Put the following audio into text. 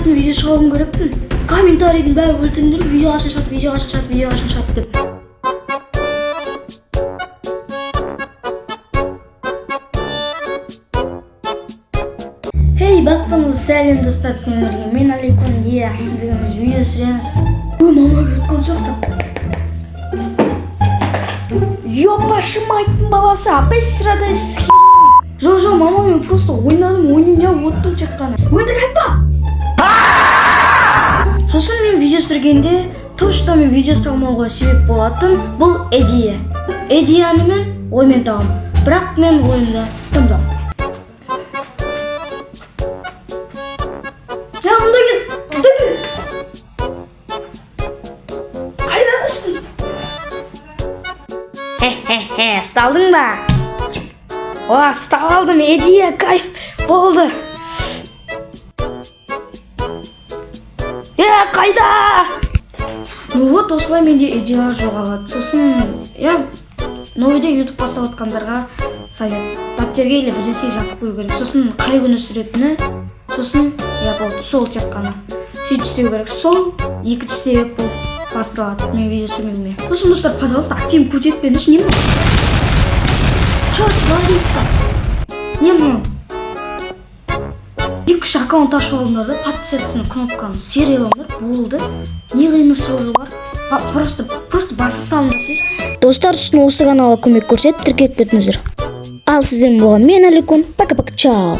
Обязательно видео шығаруым керекпін. Комментарийдің бәрі өлтіріңдер: «Видео қашан шығады, видео қашан шығады, видео қашан шығады?» – деп. Хей, бақтыңыз, сәлем, достар! Сіздермен бірге мен, Аликон. Иә, бүгін біз видео түсіреміз. Ой, мама кеткен сияқты. Ёпашы майттың баласы, опять страдаешь с херней. Жоқ, жоқ, мама, мен просто ойнадым, ойнап оттым тек қана. Өтірік айтпа. Сосын мен видео түсіргенде, то что мен видео салмауға себеп болатын бұл идея. Идеяны мен оймен табамын, бірақ мен ойымда дым жоқ. Я, мында кел, мында кел. Қайда қаштың? Хе-хе-хе, ұсталдың ба? О, ұстап алдым, идея, кайф болды. Е, қайда? Ну вот, осылай менде идеялар жоғалады. Сосын, иә, новыйде ютуб бастап жатқандарға совет: дәптерге или бір нәрсе жазып қою керек, сосын қай күні түсіретіні. Сосын, иә, болды, сол тек қана сөйтіп істеу керек. Сол екінші себеп болып басталады мен видео түсірмеуіме. Сосын, достар, пожалуйста, активін көтеріп беріңдерші. Не мынау? Что творится? Не мынау? Екі үш аккаунт ашып алдыңдар да, подписаться кнопканы серый қылыңдар, болды. Не қиыншылығы бар? Просто баса салыңдар. Достар, сосын осы каналға көмек көрсетіп, тіркеліп кетіңіздер. Ал сіздермен болған мен, Аликон. Пока пока, чао.